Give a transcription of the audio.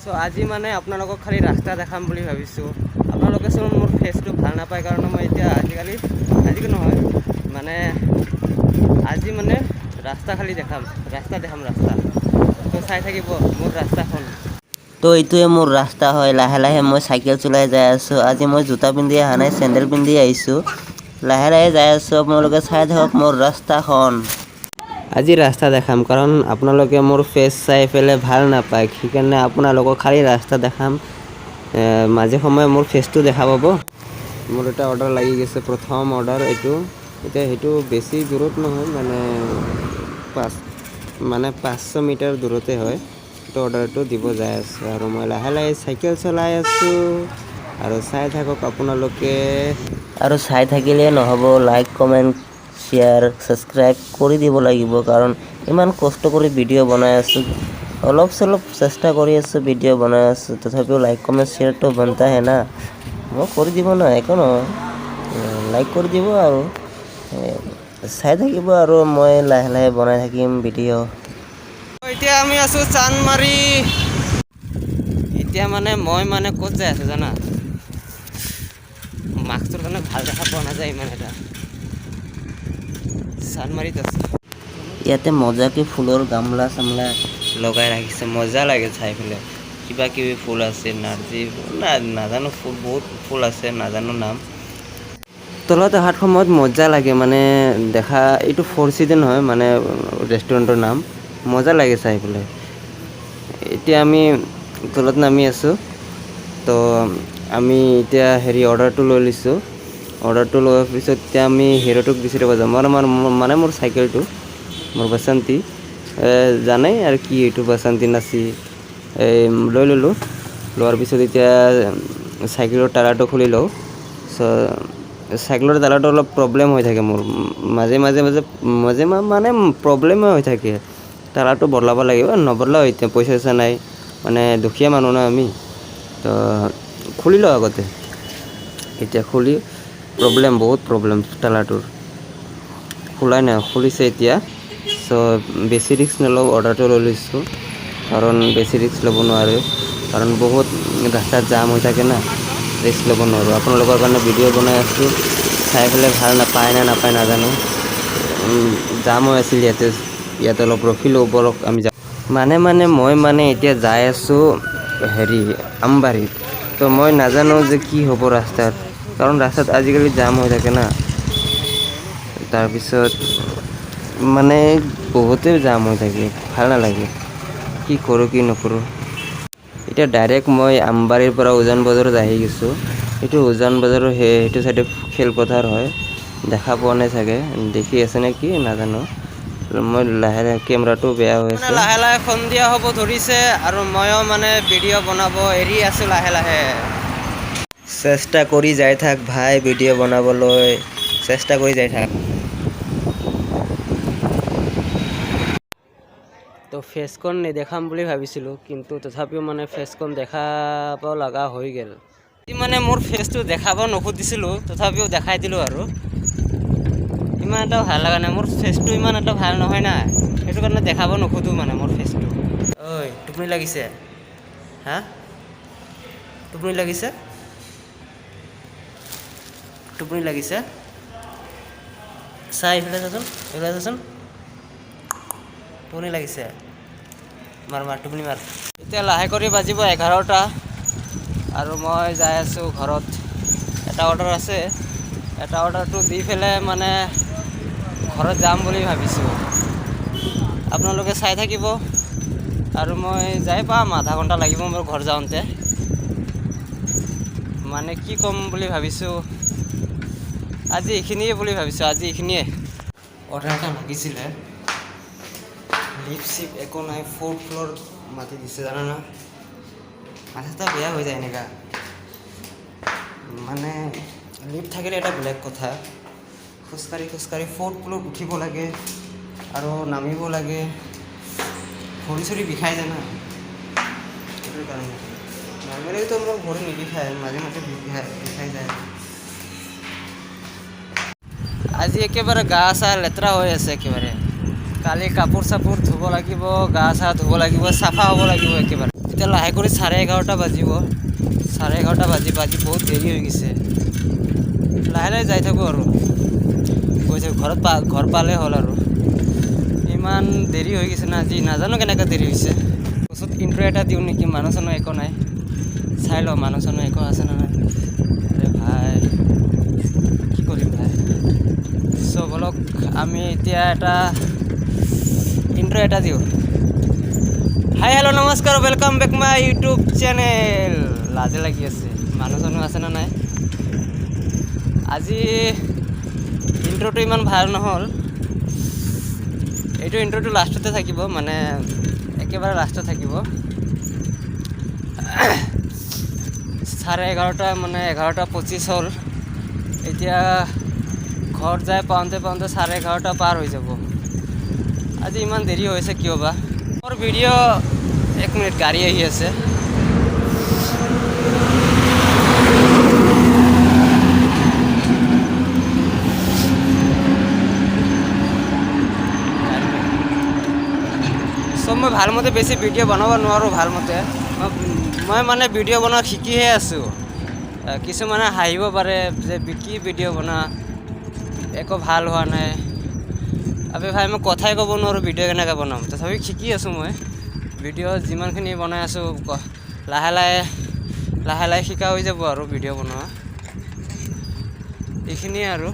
চ' আজি মানে আপোনালোকক খালি ৰাস্তা দেখাম বুলি ভাবিছোঁ। আপোনালোকে চোন মোৰ ফেচটো ভাল নাপায় কাৰণে মই এতিয়া আজিকালি, আজিকালি নহয়, মানে আজি মানে ৰাস্তা খালি দেখাম, ৰাস্তা দেখাম, ৰাস্তা। তো চাই থাকিব মোৰ ৰাস্তাখন। তো এইটোৱে মোৰ ৰাস্তা হয়। লাহে লাহে মই চাইকেল চলাই যাই আছোঁ। আজি মই জোতা পিন্ধি অহা নাই, চেণ্ডেল পিন্ধি আহিছোঁ। লাহে লাহে যাই আছোঁ, আপোনালোকে চাই থাকক মোৰ ৰাস্তাখন। আজি ৰাস্তা দেখাম, কাৰণ আপোনালোকে মোৰ ফেচ চাই পেলাই ভাল নাপায়। সেইকাৰণে আপোনালোকক খালি ৰাস্তা দেখাম। মাজে সময়ে মোৰ ফেচটো দেখা পাব। মোৰ এটা অৰ্ডাৰ লাগি গৈছে, প্ৰথম অৰ্ডাৰ এইটো। এতিয়া সেইটো বেছি দূৰত নহয়, মানে 500 মিটাৰ দূৰতে হয়। সেইটো অৰ্ডাৰটো দিব যাই আছোঁ আৰু মই লাহে লাহে চাইকেল চলাই আছোঁ আৰু চাই থাকক আপোনালোকে। আৰু চাই থাকিলে নহ'ব, লাইক, কমেণ্ট, শ্বেয়াৰ, ছাবস্ক্ৰাইব কৰি দিব লাগিব, কাৰণ ইমান কষ্ট কৰি ভিডিঅ' বনাই আছোঁ, অলপ চলপ চেষ্টা কৰি আছোঁ, ভিডিঅ' বনাই আছোঁ। তথাপিও লাইক, কমেণ্ট, শ্বেয়াৰটো बनता है না। মই কৰি দিব না, একো নহয়, লাইক কৰি দিব আৰু চাই থাকিব আৰু মই লাহে লাহে বনাই থাকিম ভিডিঅ'। এতিয়া আমি আছোঁ চান্দমাৰী। এতিয়া মানে মই মানে ক'ত যাই আছোঁ জানা? মাস্কটোৰ কাৰণে ভাল দেখা পোৱা নাযায় ইমান এটা। চান্দমাৰীত আছোঁ। ইয়াতে মজাকে ফুলৰ গামলা চামলা লগাই ৰাখিছে, মজা লাগে চাই পেলাই। কিবা কিবি ফুল আছে, নাৰ্জী না নাজানো, ফুল বহুত ফুল আছে, নাজানো নাম। তলত অহাৰ সময়ত মজা লাগে মানে দেখা। এইটো ফ'ৰ চিজন হয়, মানে ৰেষ্টুৰেণ্টৰ নাম। মজা লাগে চাই পেলাই। এতিয়া আমি তলত নামি আছোঁ। তো আমি এতিয়া হেৰি অৰ্ডাৰটো লৈ লৈছোঁ। অৰ্ডাৰটো লোৱাৰ পিছত এতিয়া আমি হিৰোটোক বিচাৰিব যাম। আৰু আমাৰ মানে মোৰ চাইকেলটো, মোৰ বাসন্তী জানেই আৰু কি এইটো বাসন্তী নাচি। এই লৈ ল'লোঁ। লোৱাৰ পিছত এতিয়া চাইকেলৰ তালাটো খুলি লওঁ। চ' চাইকেলৰ তালাটো অলপ প্ৰব্লেম হৈ থাকে মোৰ মাজে মাজে মাজে মানে প্ৰব্লেমে হৈ থাকে। তালাটো বদলাব লাগিব, নবদলাও এতিয়া, পইচা চইচা নাই, মানে দুখীয়া মানুহ ন আমি। তো খুলি লওঁ আগতে। এতিয়া খুলি প্ৰব্লেম, বহুত প্ৰব্লেম তালাটোৰ, খোলাই নাই, খুলিছে এতিয়া। চ' বেছি ৰিস্ক নলওঁ, অৰ্ডাৰটো লৈ লৈছোঁ, কাৰণ বেছি ৰিস্ক ল'ব নোৱাৰোঁ, কাৰণ বহুত ৰাস্তাত জাম হৈ থাকে না, ৰিস্ক ল'ব নোৱাৰোঁ। আপোনালোকৰ কাৰণে ভিডিঅ' বনাই আছোঁ, চাই পেলাই ভাল নাপায় নে নাপায় নাজানো। জাম হৈ আছিল ইয়াতে, ইয়াতে অলপ ৰখিলোঁ। ব'লক আমি যাওঁ। মানে মানে মই মানে এতিয়া যাই আছোঁ হেৰি আমবাৰীত। তো মই নাজানো যে কি হ'ব ৰাস্তাত, কাৰণ ৰাস্তাত আজিকালি জাম হৈ থাকে না। তাৰপিছত মানে বহুতেই জাম হৈ থাকে, ভাল নালাগে, কি কৰোঁ কি নকৰোঁ। এতিয়া ডাইৰেক্ট মই আমবাৰীৰ পৰা উজান বজাৰত আহি গৈছোঁ। এইটো উজান বজাৰৰ সেইটো চাইডে খেলপথাৰ হয়। দেখা পোৱা নাই চাগে, দেখি আছে নে কি নাজানো। মই লাহে লাহে, কেমেৰাটো বেয়া হৈ আছে। লাহে লাহে সন্ধিয়া হ'ব ধৰিছে আৰু ময়ো মানে ভিডিঅ' বনাব এৰি আছোঁ লাহে লাহে। চেষ্টা কৰি যাই থাক ভাই, ভিডিঅ' বনাবলৈ চেষ্টা কৰি যাই থাক। তো ফেচখন নেদেখাম বুলি ভাবিছিলোঁ, কিন্তু তথাপিও মানে ফেচখন দেখাব লগা হৈ গ'ল। মানে মোৰ ফেচটো দেখাব নুখুজিছিলোঁ, তথাপিও দেখাই দিলোঁ। আৰু ইমান এটা ভাল লগা নাই মোৰ ফেচটো, ইমান এটা ভাল নহয় না, সেইটো কাৰণে দেখাব নোখোজোঁ মানে মোৰ ফেচটো। ঐ, টোপনি লাগিছে? হা, টোপনি লাগিছে? টোপনি লাগিছে? চাই, এইফালে চাচোন, এইফালে চাচোন। টোপনি লাগিছে? মাৰ মাৰ, টোপনি মাৰ। এতিয়া লাহে কৰি বাজিব 11টা আৰু মই যাই আছোঁ ঘৰত। এটা অৰ্ডাৰ আছে, এটা অৰ্ডাৰটো দি পেলাই মানে ঘৰত যাম বুলি ভাবিছোঁ। আপোনালোকে চাই থাকিব আৰু মই যাই পাম, আধা ঘণ্টা লাগিব মোৰ ঘৰ যাওঁতে। মানে কি ক'ম বুলি ভাবিছোঁ, আজি এইখিনিয়ে বুলি ভাবিছোঁ, আজি এইখিনিয়ে। অৰ্ডাৰ এটা লাগিছিলে, লিফ্ট চিফ্ট একো নাই, ফ'ৰ্থ ফ্ল'ৰ মাতি দিছে, জানা না? মাথা চাথা বেয়া হৈ যায় এনেকা। মানে লিফ্ট থাকিলে এটা বেলেগ কথা। খোজকাঢ়ি খোজকাঢ়ি ফ'ৰ্থ ফ্ল'ৰ উঠিব লাগে আৰু নামিব লাগে, ভৰি চৰি বিষাই যায় না, সেইটো কাৰণে। নৰ্মেলিতো মোৰ ভৰি নিবিষায়, মাজে মাজে বিষাই যায়। আজি একেবাৰে গা চা লেতেৰা হৈ আছে একেবাৰে। কালি কাপোৰ চাপোৰ ধুব লাগিব, গা চা ধুব লাগিব, চাফা হ'ব লাগিব একেবাৰে। এতিয়া লাহে কৰি 11:30 বাজিব। 11:30 বাজি বাজি বহুত দেৰি হৈ গৈছে। লাহে লাহে যাই থাকোঁ আৰু গৈ থাকোঁ, ঘৰত ঘৰ পালে হ'ল আৰু। ইমান দেৰি হৈ গৈছে না আজি, নাজানো কেনেকৈ দেৰি হৈছে। ওচৰত ইণ্ট্ৰ এটা দিওঁ নেকি, মানুহ চানুহ একো নাই, চাই লওঁ মানুহ চানুহ একো আছে নে নাই। আৰে ভাই, কি কৰিম ভাই। চ' বলক আমি এতিয়া এটা ইণ্ট্ৰ এটা দিওঁ। হাই হেল্ল' নমস্কাৰ, welcome back my YouTube channel. লাজে লাগি আছে, মানুহ চানুহ আছে নে নাই। আজি ইণ্ট্ৰটো ইমান ভাল নহ'ল। এইটো ইণ্ট্ৰটো লাষ্টতে থাকিব, মানে একেবাৰে লাষ্টত থাকিব। 11:30 মানে 11:25 হ'ল। এতিয়া ঘৰ যাই পাওঁতে পাওঁতে 11:30 পাৰ হৈ যাব। আজি ইমান দেৰি হৈছে কিয় বা। মোৰ ভিডিঅ', এক মিনিট, গাড়ী আহি আছে। চ' মই ভালমতে বেছি ভিডিঅ' বনাব নোৱাৰোঁ ভালমতে। মই মানে ভিডিঅ' বনোৱা শিকিহে আছোঁ। কিছুমানে হাঁহিব পাৰে যে কি ভিডিঅ' বনা, একো ভাল হোৱা নাই। আবে ভাই, মই কথাই ক'ব নোৱাৰোঁ, ভিডিঅ' কেনেকৈ বনাম। তথাপি শিকি আছোঁ মই ভিডিঅ' যিমানখিনি বনাই আছোঁ, লাহে লাহে লাহে লাহে শিকা হৈ যাব আৰু ভিডিঅ' বনোৱা। এইখিনিয়ে আৰু।